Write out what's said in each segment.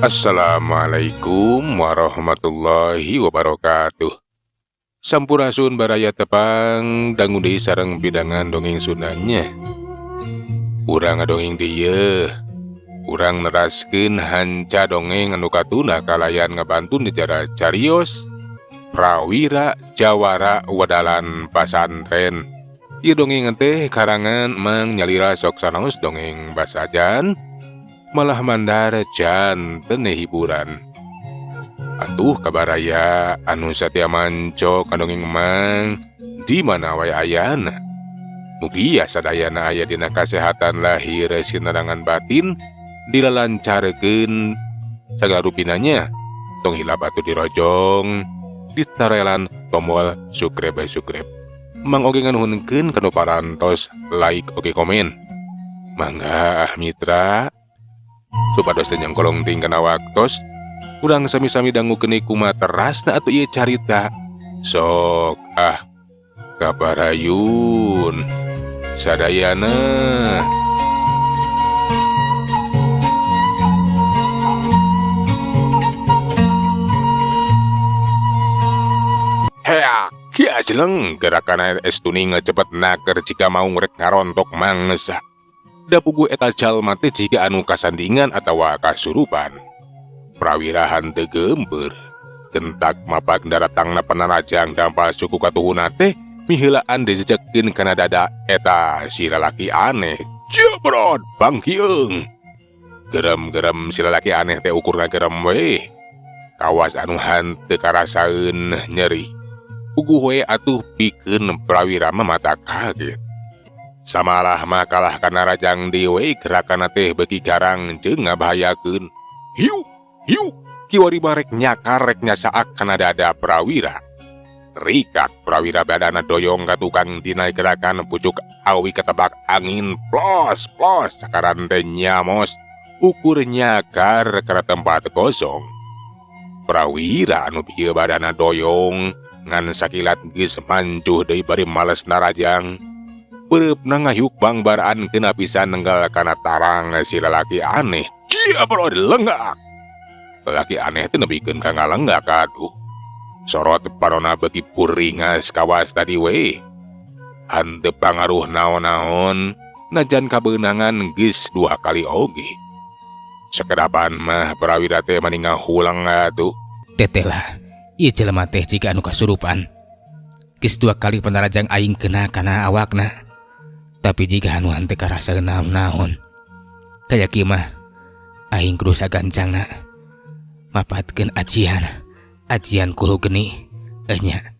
Assalamualaikum warahmatullahi wabarakatuh. Sampurasun baraya tepang dangu deui sareng pidangan dongeng Sundanya. Urang ngadongeng dieu. Urang neraskeun hanca dongeng anu katuna kalayan ngabantu nyejarah carios Prawira Jawara Wedalan Pasantren. Ieu dongeng teh karangan Mang Nyalira sok sanaos dongeng basajan malah mandar janten hiburan. Atuh kabaraya anu satia manco kadongeng Mang di mana wae ayana. Mugia sadayana aya dina kasehatan lahir sinarangan batin dilalancarkeun sagala rupinanya. Tong hilap atuh dirojong ditarelan tombol subscribe subscribe. Mang oge nganuhunkeun kanu parantos like oge komen. Mangga ah mitra supados teu nyangkolong ting kana waktos urang sami-sami dangukeun kumaha terasna atuh ieu carita. Sok ah kabarayun sadayana. Heak, kia jeleng gerakan es tuning cepet naker jika mau ngrek ngarontok mangsa. Da puguh eta jalma teh jiga anu kasandingan atawa kasurupan. Prawira henteu geumpeur. Gentak mapak daratangna panarajang dampal suku katuhuna teh miheulaan dijejekeun kana dada eta si lalaki aneh. Jebrot bangkieung. Gerem-gerem si lalaki aneh teh ukur ngagerem we. Kawas anu henteu karasaeun nyeri. Puguh we atuh pikeun Prawira mah mata kaget. Samalah makalah kana rajang deui gerakanna teh beuki garang jeung ngabahayakeun. Hiu, hiu, kiwari barek nyakar rek nyasaak kana dada Prawira. Rikak Prawira badana doyong ka tukang dina gerakan pucuk awi ketebak angin plos plos sakaran teh nyamos ukur nyakar kana tempat kosong. Prawira anu bieu badana doyong ngan sakilat geus mancuh deui bari males narajang. Peureupna ngayuk bangbaraan kena pisan nenggal kana tarang si lalaki aneh. Cia bro lenggak. Lalaki aneh teh nepikeun ka ngalenggak atuh. Sorot panona beuki puringas kawas tadi we. Henteu pangaruh naon-naon najan kabeunangan geus dua kali oge. Sakedapan mah Prawira teh mani ngahulang atuh. Teteh lah, ieu jelema teh jiga anu kasurupan. Geus dua kali panarajang aing kena kana awakna. Tapi jiga anu henteu karasa naon-naon. Kaya kieu mah aing kudu sagancangna mapatkeun ajian, ajian kulu geni. Nya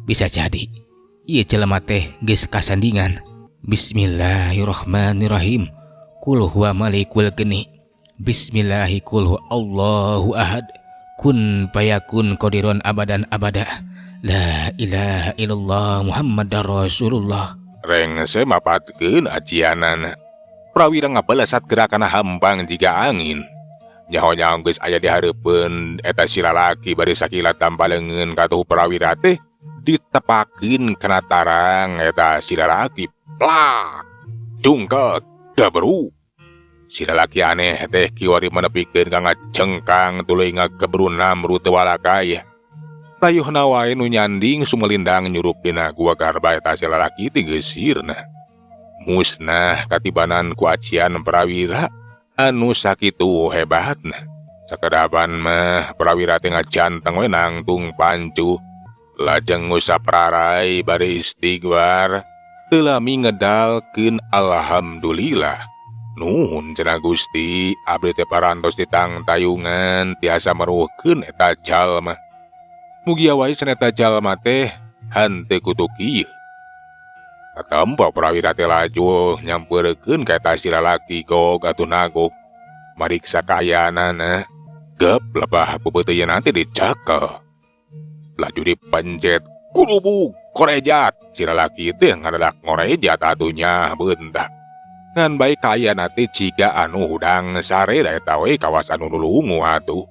bisa jadi ieu jelema teh geus kasandingan. Bismillahirrahmanirrahim. Qul huwa malikul geni. Bismillahi qul huwa Allahu ahad. Kun payakun qadiron abadan abada. La ilaha illallah Muhammadar Rasulullah. Rengse mapatkeun ajianana. Prawira ngabalesat gerakanna hampang jiga angin. Nyaho-nyaho geus aya di hareupeun eta si lalaki bari sakilat tanpa leungeun katuhu Prawira teh ditepakeun kana tarang eta si lalaki. Plak! Jungkel gebru. Si lalaki aneh teh kiwari menepikeun ka ngacengkang tuluy ngagebru namru teu walakaya. Tayuhna wae nu nyanding sumelindang nyurup dina gua garba eta si lalaki teh geus sirna. Musnah katibanan ku ajian Prawira anu sakitu hebatna. Sakedapan mah Prawira teh ngajanteng we nangtung pancu. Lajeng ngusap rarai bari istighfar. Teu lami ngedalkeun alhamdulillah. Nuhun cenah Gusti, abdi teh parantos ditangtayungan tiasa meruhkeun eta jalma. Mugia wae cenah eta jalma teh henteu kutu kieu. Katempo Prawira teh laju nyampeurkeun ka eta si lalaki gog atuh nagog. Mariksa kaayaanana, gep lebah peupeuteuyeuna teh dicekel. Laju dipencet, kurubuk korejat. Si lalaki teh ngadadak ngorejat atuh nya beunta. Ngan bae kaayaan teh jiga anu hudang sare da eta we kawas anu nulungu atuh.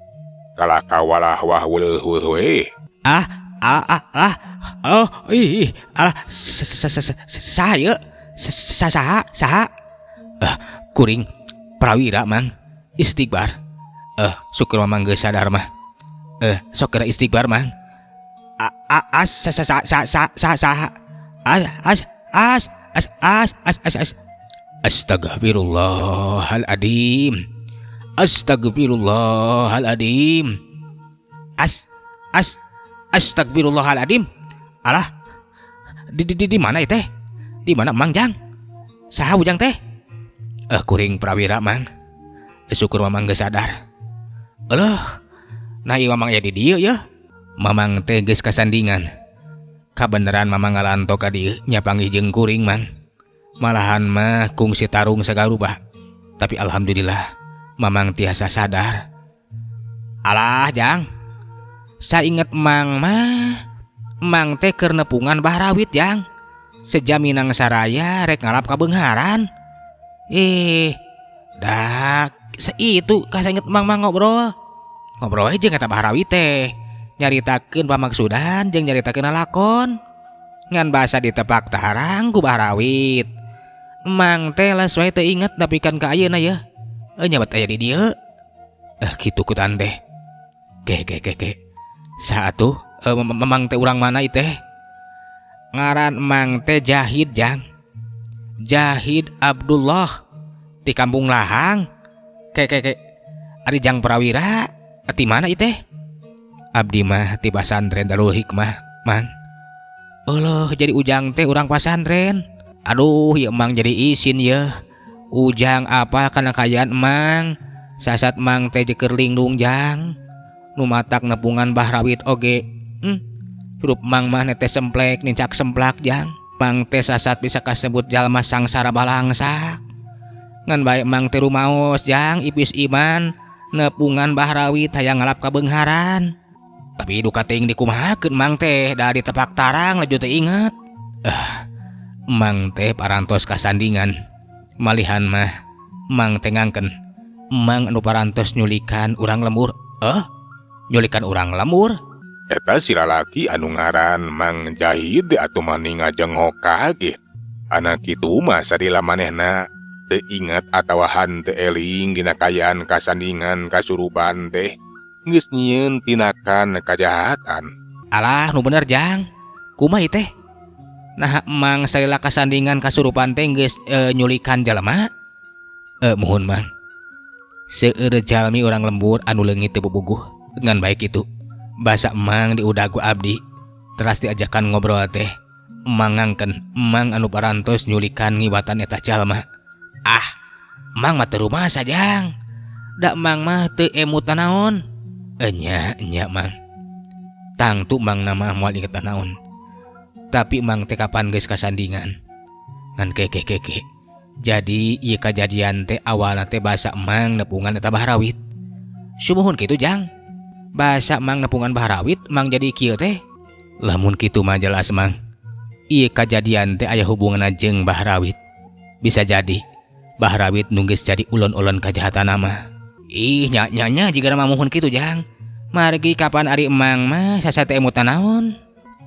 Kalah kawalah wah weuleuh weuh we. Ah, ah, ah, ah, oh, ih, alah, saha saha, saha? Ah, kuring Prawira mang, istighfar. Syukur Mamang geus sadar mah. Sok geura istighfar, Mang. A a as sa sa sa sa sa sa sa as as as as as as as as. Astagfirullahaladzim. Astagfirullahaladzim. As as astagfirullahaladzim. Alah. Di mana teh? Di mana Mang Jang? Saha Ujang teh? Kuring Prawira, Mang. Syukur Mamang geus sadar. Alah. Nah, ieu Mamang aya di dieu ya. Mamang teh geus kasandingan. Kabeneran Mamang ngalanto ka dieu nya panggih jeung kuring, Mang. Malahan mah kungsi tarung sagarupa. Tapi alhamdulillah Mamang tiasa sadar. Alah, Jang. Sainget Mang mah, Mang teh keur nepungan Bah Rawit, Jang. Seja Minang saraya rek ngalap kabeungharan. Dah itu kasainget Mang mah ngobrol. Ngobrol aja jeung eta Bah Rawit teh. Nyaritakeun pamaksudan jeung nyaritakeun lalakon. Ngan basa ditepak tarang ku Bah Rawit. Mang teh les wae teu inget nepikan ka ayeuna ya. Nyabat aya di dieu. Kitu ku teh. Ke ke ke ke. Saha tuh? Mamang teh urang mana ieu teh? Ngaran Mang teh Jahid, Jang. Jahid Abdullah di Kampung Lahang. Ke ke ke. Ari Jang Prawira ti mana ieu teh? Abdi mah ti Pasantren Darul Hikmah, Mang. Eueuh, jadi Ujang teh urang pasantren. Aduh, ya Mang jadi isin ya. Ujang apa kana kaayaan Mang? Sasat Mang teh jeker linglung, Jang. Nu matak nepungan Bah Rawit oge. Hirup Mang mah netes semplek nincak semplak, Jang. Mang teh sasat bisa kasebut jalma sangsara balangsak. Ngan bae Mang teh rumaos, Jang, ipis iman nepungan Bah Rawit hayang ngalap kabeungharan. Tapi duka teuing dikumahakeun Mang teh da ditepak tarang laju teu inget. Mang teh parantos kasandingan. Malihan mah Mang teh ngangken. Mang anu parantos nyulikan urang lembur. Nyulikan urang lembur? Eta si lalaki anu ngaran Mang Jahid atuh mani ngajengok kaget. Anak kitu mah sadila manehna teu inget atawa henteu eling dina kaayaan kasandingan kasurupan teh geus nyieun tindakan kajahatan. Alah, nu bener, Jang. Kumaha ieu teh? Nah, Mang salila kasandingan kasurupan teh geus nyulikan jalma? Muhun, Mang. Seueur jalmi urang lembur anu leungit teu puguh. Ngan baik itu. Basa Mang diudag ku abdi. Teras diajakan ngobrol teh. Mang ngangken Mang anu parantos nyulikan ngiwatan eta jalma. Ah, Mang mah teu rumasa, Jang. Da Mang mah teu emut naon. Enya, nya Mang. Tangtu Mang nama moal inget naon. Tapi Mang teh kapan geus kasandingan. Ngan keke keke. Jadi ieu kajadian teh awalna teh basa Mang nepungan eta Bah Rawit. Sumuhun kitu, Jang. Basa Mang nepungan Bah Rawit, Mang jadi kieu teh. Lamun kitu mah jelas, Mang. Ieu kajadian teh aya hubunganna jeung Bah Rawit. Bisa jadi Bah Rawit nu geus jadi ulon-ulon kajahatan mah. Ih, nya nya nya jiga mah muhun kitu, Jang. Margi kapan ari Mang mah sasa teh emut naon.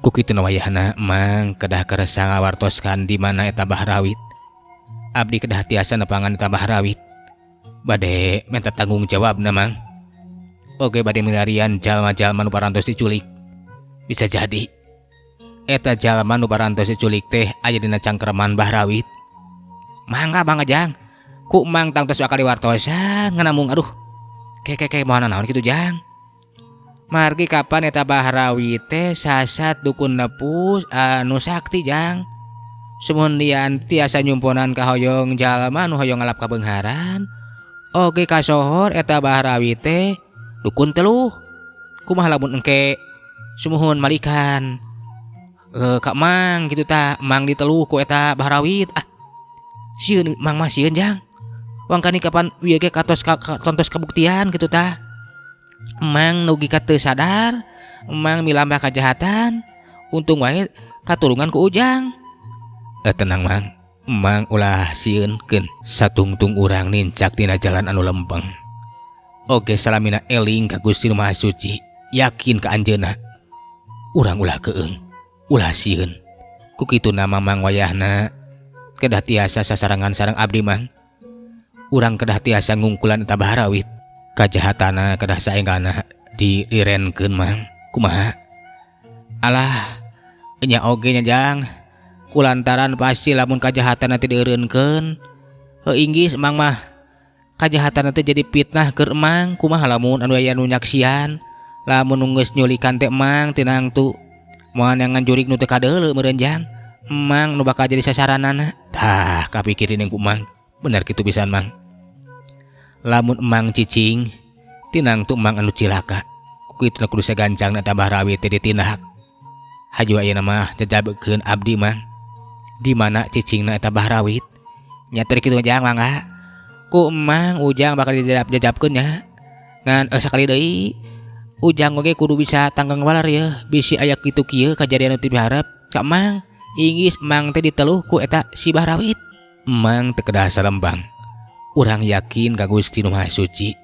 Ku kitu wayahna Mang kedah kersa ngawartoskan di mana eta Bah Rawit. Abdi kedah tiasa nepangan eta Bah Rawit. Bade minta tanggung jawabna, Mang. Oge bade milarian jalma-jalma nu parantos diculik. Bisa jadi eta jalma nu parantos diculik teh aya dina cangkereman Bah Rawit. Mangga mangga, Jang. Ku Mang tangtos bakal diwartosan ngan aduh. Ke ke ke moal naon kitu, Jang. Margi kapan eta Bah Rawit teh sasat dukun nepus anu sakti, Jang. Sumuhun lian tiasa nyumponan kahoyong jalma nu hoyong ngalap kabeungharan. Oge kasohor eta Bah Rawit teh dukun teluh. Kumaha lamun engke sumuhun malikan ka Mang kitu tah, Mang diteluh ku eta Bah Rawit. Ah, sieun Mang mah sieun, Jang. Wangkani kapan wieu ge katos ka, tontos kabuktian kitu tah. Mang nugi ka teu sadar, Mang milambah kajahatan. Untung wae katurungan ku Ujang. Tenang, Mang. Mang ulah sieun keun satungtung urang nincak dina jalan anu lempeng. Oge salamina eling ka Gusti Nu Maha Suci, yakin ka anjeunna. Urang ulah keung, ulah sieun. Ku kituna Mamang wayahna kedah tiasa sasarengan sareng abdi, Mang. Urang kedah tiasa ngungkulan eta Bah Rawit. Kajahatana kedah saenggana dilirenkeun Mang. Kumaha? Alah, nya oge nya Jang. Kulantaran pasti lamun kajahatan teh dieureunkeun. Heuh inggis Mang mah. Kajahatan teh jadi fitnah keur Emang. Kumaha lamun anu aya nu nyaksian? Lamun nu geus nyulikan teh Emang tinangtu. Moal neangan jurig nu teu kadeuleu meureun Jang. Emang nu bakal jadi sasaranana. Tah kapikirin ku Emang. Bener kitu pisan Mang. Lamun Emang cicing tinangtu Emang anu cilaka. Ku kitu kudu sagancangna tambah rawi teh ditindak. Haju ayeuna mah jajabkeun abdi Mang. Di mana cicingna eta Bahrawit? Nya teu kitu Jang mangga. Ku Emang Ujang bakal dijajab-jajabkeun nya. Ngan sakali deui Ujang oge kudu bisa tanggang walar yeuh bisi aya kitu kieu kajadian nu teu diharep ka Emang. Inggis Emang teh diteluh ku eta si Bahrawit. Emang teu kedah salembang. Urang yakin ka Gusti Nu Maha Suci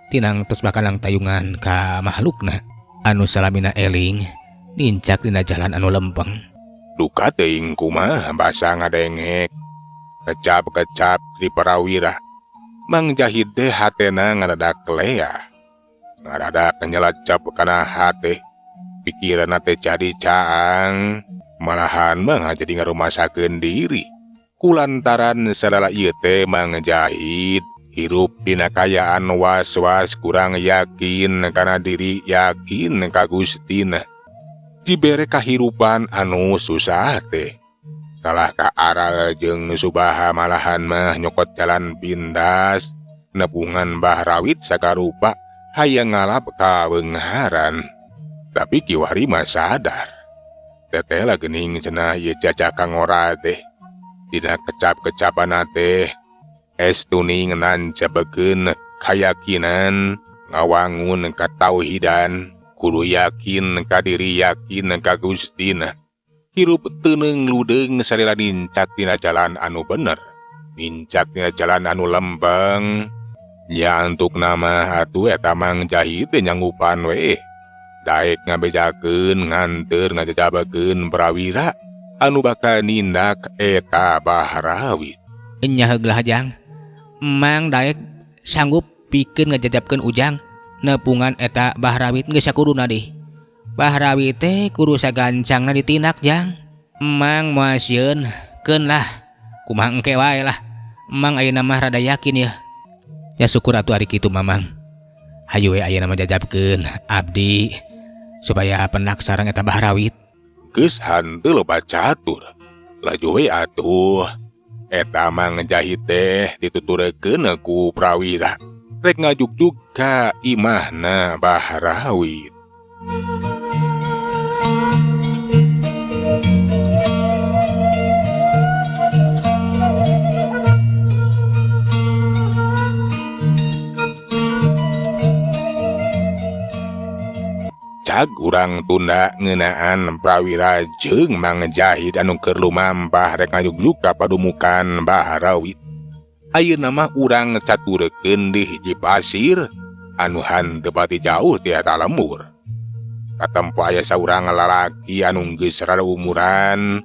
tinang tos bakal langtayungan ka makhlukna anu salamina eling nincak dina jalan anu lempeng. Duka teuing kumaha basa ngadengek. Kecap-kecap di parawira. Mang Jahid teh hatena ngadadak leah. Ngadadak nyelacap kana hate. Pikiranna teh jadi caang. Malahan mah jadi ngarumasakeun diri. Kulantaran sadala ieu teh Mang Jahid hirup dina kayaan was-was kurang yakin kana diri yakin ka Gustina. Dibere kahirupan anu susah teh. Kalah ka aral jeung subaha malahan mah nyokot jalan pindas nepungan Bahrawit sakarupa hayang ngalap kabeungharan. Tapi kiwari mah sadar. Teteh lah geuning cenah ieu jajaka ngora teh. Dina kecap-kecapanna teh estuning nancabekeun kayakinan ngawangun katauhidan kudu yakin ka diri yakin ka Gustina. Hirup teuneung ludeung sarila nincak dina jalan anu bener, nincak dina jalan anu lempeng. Nya antukna mah atuh eta Mang Jahid teh nyanggupan we. Daek ngabejakeun nganteur ngajajabekeun prawira anu bakal nindak eta Bahrawit. Nya heuglah Jang. Mang daek sanggup pikeun ngajajabkeun Ujang nepungan eta Bahrawit geus sakuduna deh. Bahrawit teh kudu sagancangna ditindak Jang. Mang moal sieun keun lah. Kumaha engke wae lah. Mang ayeuna mah rada yakin yeuh. Ya syukur atuh ari kitu Mamang. Hayu we ayeuna mah jajabkeun abdi supaya penak sareng eta Bahrawit. Geus hanteu loba catur. Laju we atuh. Eta Mang Jahid teh dituturkeun ku prawira. Rek ngajugjug ka imahna Bahrawit. Cag urang tunda ngeunaan prawira jeung Mang Jahid anu keur lumampah rek ngajugjug ka padumukan Bahrawit. Ayeuna mah urang caturekeun di hiji pasir anu hanteu pati jauh ti eta lembur. Katempo aya saurang lalaki anu geus rada umuran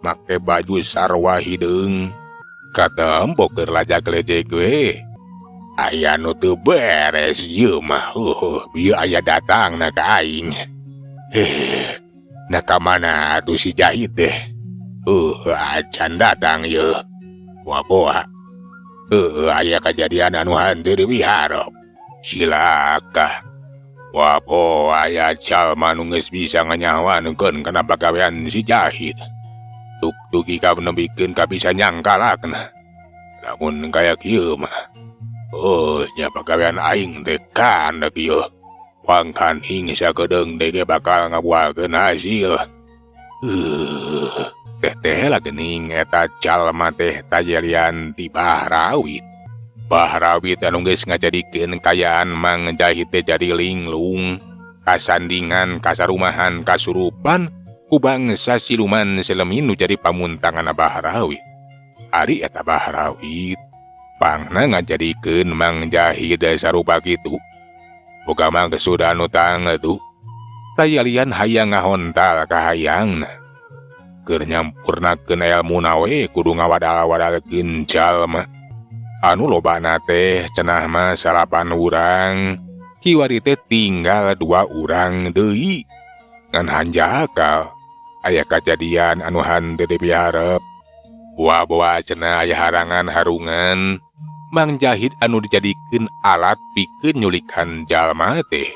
make baju sarwa hideung. Katempo keur lajak-lejek we. Aya nu teu beres ieu mah. Bieu aya datangna ka aing. Nah ka mana atuh si Jahid teh? Acan datang ieu. Boa-boa. Aya kajadian anu hanteu di wihara. Cilaka. Boa-boa aya jalma nu geus bisa nganyawankeun kana pagawean si Jahid. Tuk-tuki ka nebikeun ka bisa nyangkalakna. Lamun kaya kieu mah. Nya pagawean aing teh kana kieu. Wangkan hing sakedeung teh ge bakal ngabuakeun hasil. Teh lah geuning eta jalma teh tajelian ti Bahrawit. Bahrawit anu geus ngajadikeun kayaan Mang Jahid teh jadi linglung, kasandingan, kasarumahan, kasurupan ku bangsa siluman selemin nu jadi pamuntangan Bahrawit. Ari eta Bahrawit pangna ngajadikeun Mang Jahid sarupa kitu. Boga mah geus sudah anu tangtu. Tayalian hayang ngahontal ka hayangna. Keur nyampurnakeun elmuna we kudu ngawadal-wadalkeun jalma. Anu lobana teh cenah mah salapan urang, kiwari teh tinggal dua urang deui. Ngan hanjakal aya kajadian anu henteu dipiharep. Boa-boa cenah aya harangan harungan Mang Jahid anu dijadikeun alat pikeun nyulikan jalma teh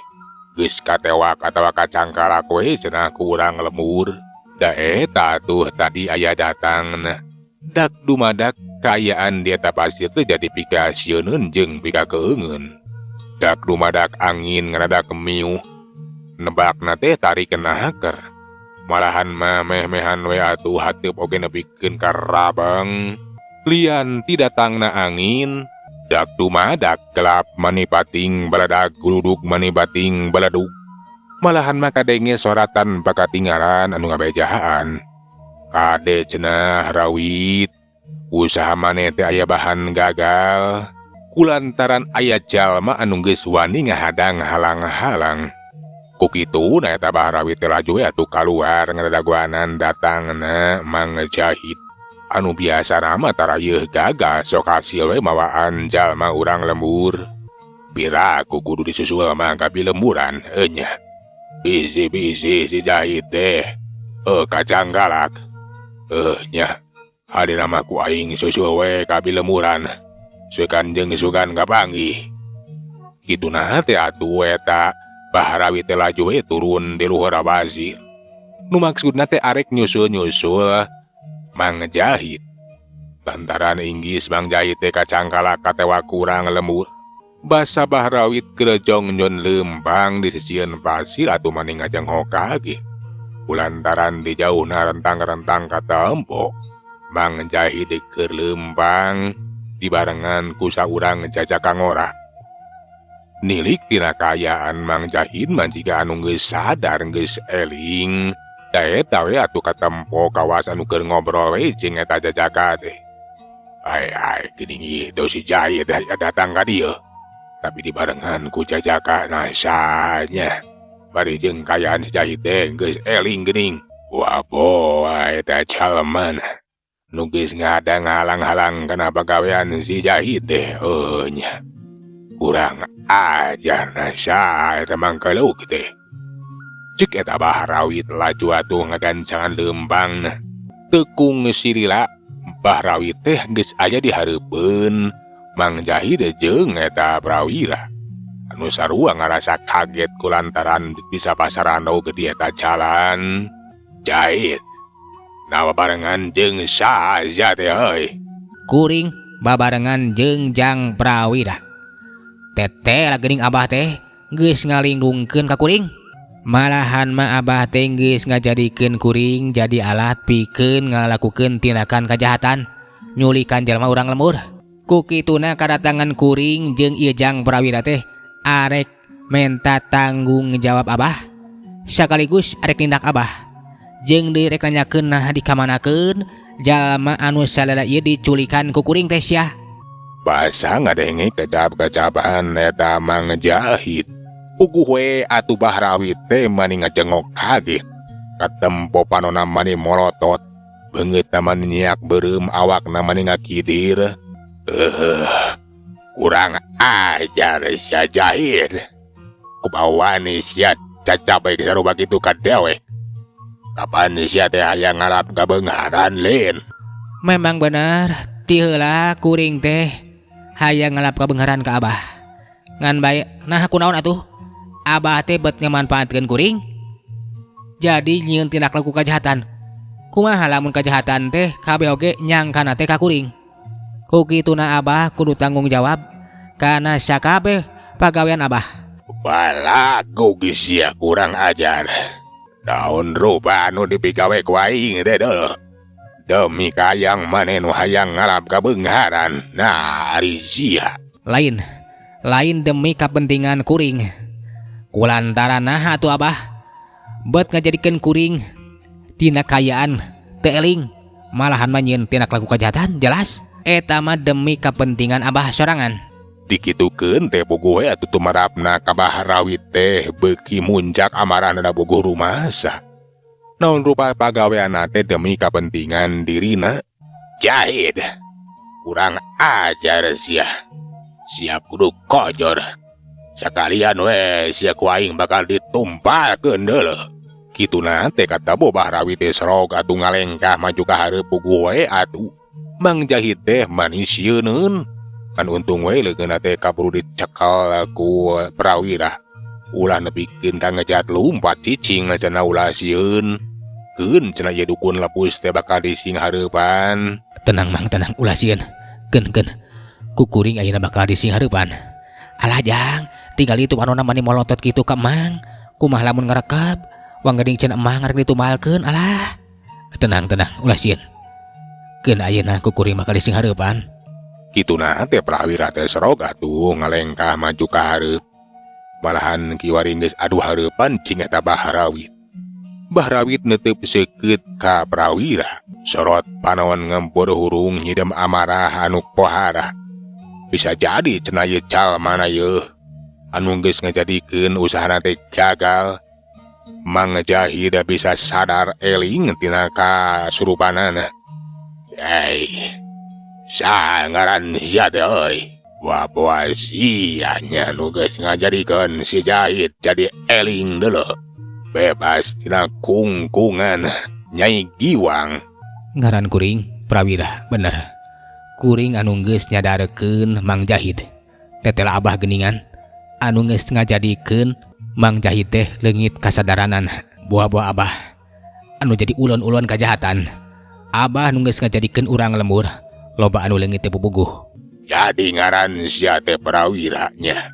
geus katewak atawa kacangkalak we cenah ku urang lembur. Da eta atuh tadi aya datangna. Dak dumadak kaayaan di eta pasir teh jadi pikasieuneun jeung pikakeungeun. Dak dumadak angin ngadadak miuh. Nebakna teh tarik naker. Malahan mah meh-mehan we atuh hateup oge nepikeun ka rabang. Lian ti datangna angin, dak dumadak gelap mani pating baladag guludug mani bating baladug. Malahan mah kadenge soratan pakatingaran anu ngabejahaan. Kade cenah Rawit, usaha maneh teh aya bahan gagal kulantaran aya jalma anu geus wani ngahadang halang-halang. Ku kituna eta Bah Rawit teh laju we atuh kaluar ngadadagoanan datangna Mang Jahid. Anu biasana mah tarayeuh gagal sok hasil we mawaan jalma urang lembur. Piraku kudu disusul mah ka pilemburan enya. Bisi-bisi si Jahid teh kacanggalak. Nya hadina mah ku aing susul we ka pilemburan. Sugan jeung sugan kapanggih. Kituna teh atuh eta Bah Rawit teh laju we turun di luhur pasir. Nu maksudna teh arek nyusul-nyusul Mang Jahid. Lantaran inggis Mang Jahid teh kacangkalak katewak kurang lembur. Basa Bah Rawit kerejong nyon lempang di sisieun pasir atuh maning ngajeng kaget. Kulantaran di jauhna rentang-rentang katempo. Mang Jahid keur lempang dibarengan ku saurang jajaka ngora. Nilik tina kaayaan Mang Jahid mah jiga anu geus sadar geus eling. Da eta we atuh katempo kawas anu keur ngobrol we jeung eta jajaka teh. Ai ai geuning ieu si Jahid datang ka dieu. Tapi dibarengan ku jajaka nasanya. Bari jeung kaayaan si Jahid teh geus eling geuning. Wah boa eta jalma nu geus ngadang halang-halang kana pagawean si Jahid teh. Oh nya. Kurang ajar nasa eta mangkeluk teh. Cek eta Bah Rawit laju atuh ngagancangan lempangna. Tekung silila Bah Rawit teh geus aya di hareupeun Mang Jahid jeung eta Prawira. Anu sarua ngarasa kaget kulantaran bisa pasarano gede eta jalan. Jahid, nawa barengan jeung saha teh euy? Kuring babarengan jeung Jang Prawira. Teteh lah geuning abah teh geus ngalindungkeun ka kuring. Malahan mah abah teh geus ngajadikeun kuring jadi alat pikeun ngalakukeun tindakan kejahatan, nyulikan jalma urang lembur. Ku kituna kadatangan kuring jeung ieu Jang Prawira teh arek menta tanggung jawab abah, sekaligus arek nindak abah. Jeung deui rek nanyakeun nah dikamanakeun jalma anu salila ieu diculikan ku kuring teh sia. Basa ngadenge kecap-kecapan eta Mang Jahid. Puguh we atuh Bah Rawit teh mani ngajengok kaget. Katempo panona mani molotot. Beungeutna mani nyiak beureum, awakna mani ngakidir. Kurang ajar sia Jahid. Kumaha sia cacape sarupa kitu ka dewek. Kapan sia teh hayang ngalap kabeungharan lin? Memang benar, ti heula kuring teh hayang ngalap kabeungharan ka abah. Ngan bae nah kunaon atuh? Abah teh bet ngamanfaatkeun kuring. Jadi nyieun tindak laku kejahatan. Kumaha lamun kejahatan teh kabeh oge nyangkana teh ka kuring. Ku kituna abah kudu tanggung jawab kana sakabeh pagawean abah. Balagu geus sia kurang ajar. Naon rupa anu dipigawe ku aing teh deuleu. Demi kayang maneh nu hayang ngalap kabeungharan. Nah ari sia. Lain, lain demi kepentingan kuring. Kulantaran nah atuh abah bet ngajadikeun kuring tina kaayaan teu eling, malahan mah nyieun tindak laku kejahatan jelas. Eta mah demi kepentingan abah sorangan. Dikitukeun teh puguh we atuh tumarapna ka Bah Rawit teh beuki muncak amarahna puguh rumasa. Naon rupa pagaweanna teh demi kepentingan dirina? Jahid. Kurang ajar sia. Sia kudu kojor. Sakalian we sia ku aing bakal ditumbalkeun deuleu. Kituna teh kata Bahrawi teh serog atuh ngalengkah maju ka hareup puguh we atuh. Mang Jahid teh manis sieuneun. Kan untung we leungeunna teh kaburu dicekel ku Prawira. Ulah nepikeun ka ngejat lumpat cicing cenah ulah sieun. Keun cenah ieu dukun lepus teh bakal disinghareupan. Tenang Mang, tenang, ulah sieun. Keun keun. Ku kuring ayeuna bakal disinghareupan. Alah Jang, tinggal itu panonna mani molotot kitu ka Mang. Kumaha lamun ngarekap? Wang geuning cenah Mang rek ditumbalkeun alah. Tenang tenang, ulah sieun. Keun ayeuna ku kuring bakal disinghareupan. Kituna teh Prawira teh serog atuh ngalengkah maju ka hareup. Malahan kiwari geus adu hareupan cing eta Bahrawit. Bahrawit netep seukeut ka Prawira. Sorot panon ngempur hurung nyidam amarah anu pohara. Bisa jadi cenah ieu jalmana yeuh anu geus ngajadikeun usahana teh gagal. Mang Jahid bisa sadar eling tina kasurupanana. Ei, saha ngaran sia teh euy? Boa-boa sia nya nu geus ngajadikeun si Jahid jadi eling deuleu. Bebas tina kungkungan Nyai Giwang. Ngaran kuring Prawira, bener. Kuring anu geus nyadarkeun Mang Jahid. Tetela Abah geuningan anu geus ngajadikeun Mang Jahid teh leungit kasadaranana. Boa-boa Abah anu jadi ulon-ulon kajahatan. Abah nu geus ngajadikeun urang lembur loba anu leungit teh pupuguh. Jadi ngaran sia teh Prawira nya.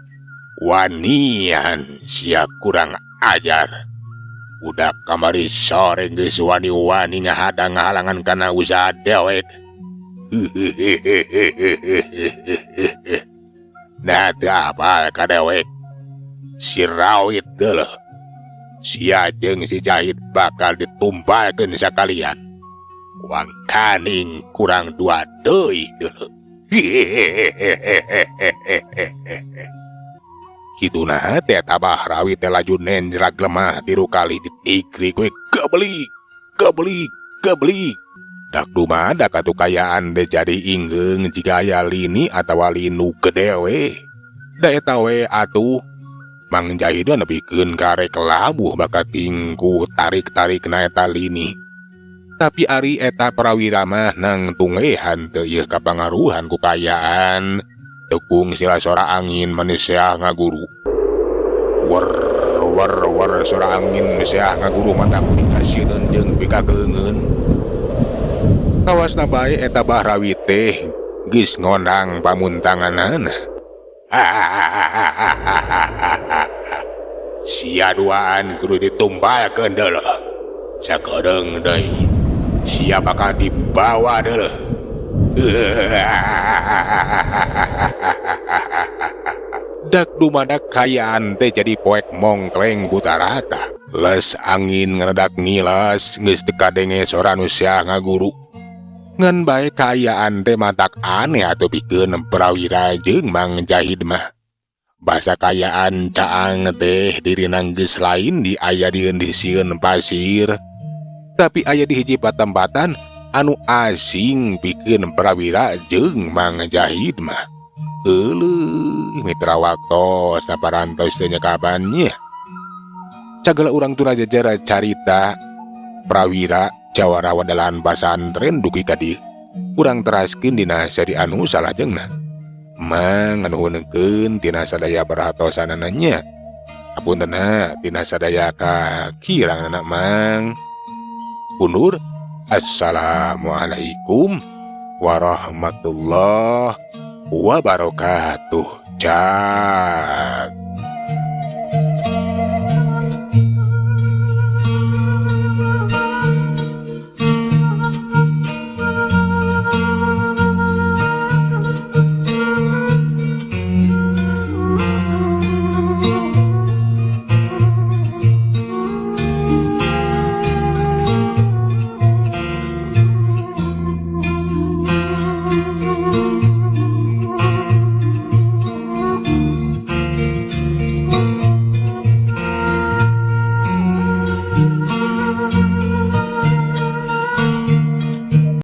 Wanian sia kurang ajar. Udah kamari sore geus wani-wani ngahadang ngahalangan kana usaha dewek. Nah teu apal ka dewek. Si Rawit deuleu. Sia jeung si Jahid bakal ditumbalkeun sakalian. Wang kaning kurang dua deui deuleu. Kituna teh eta Bahrawi teh laju nenjrag lemah tilu kali ditikrik we kebelik kebelik kebelik. Dak dumadak atuh kayaan teh jadi inggeung jika aya lini atawa linu gede we. Da eta we atuh Mang Jahid mah nepikeun karek labuh bakat tingku tarik-tarik na eta lini. Tapi ari eta Prawira mah nang tunggehan teu ieu kapangaruhan ku kayaan. Tekung sila sora angin manusia ngaguru. Wer wer wer sora angin manusia ngaguru matak pikasieun jeung pikakeungeun. Kawasna bae eta Bahrawi teh geus ngondang pamuntanganana. Sia duaan kudu ditumbalkeun deuleu. Sakedeung deui sia bakal dibawa deuleu. Dak dumadak kayaan teh jadi poek mongkleng buta rata. Les angin ngeredak ngilas geus teu kadenge sora nu sia ngaguru. Ngan bae kaayaan teh matak aneh atuh pikeun Prawira jeung Mang Jahid mah. Basa kaayaan caang teh dirina geus lain di aya di sieun pasir. Tapi aya di hiji patempatan anu asing pikeun Prawira jeung Mang Jahid mah. Euleuh mitra waktos saparantos teh nyekapan nya. Cagala urang tunajajar carita Prawira jawara wadalan pasantren dugi ka dieu. Urang teraskeun dina seri anu salajengna. Mang nganuhunkeun tina sadaya perhatosanana nya. Apuntenna tina sadaya kakiranganna Mang. Undur. Assalamualaikum warahmatullahi wabarakatuh. Cak.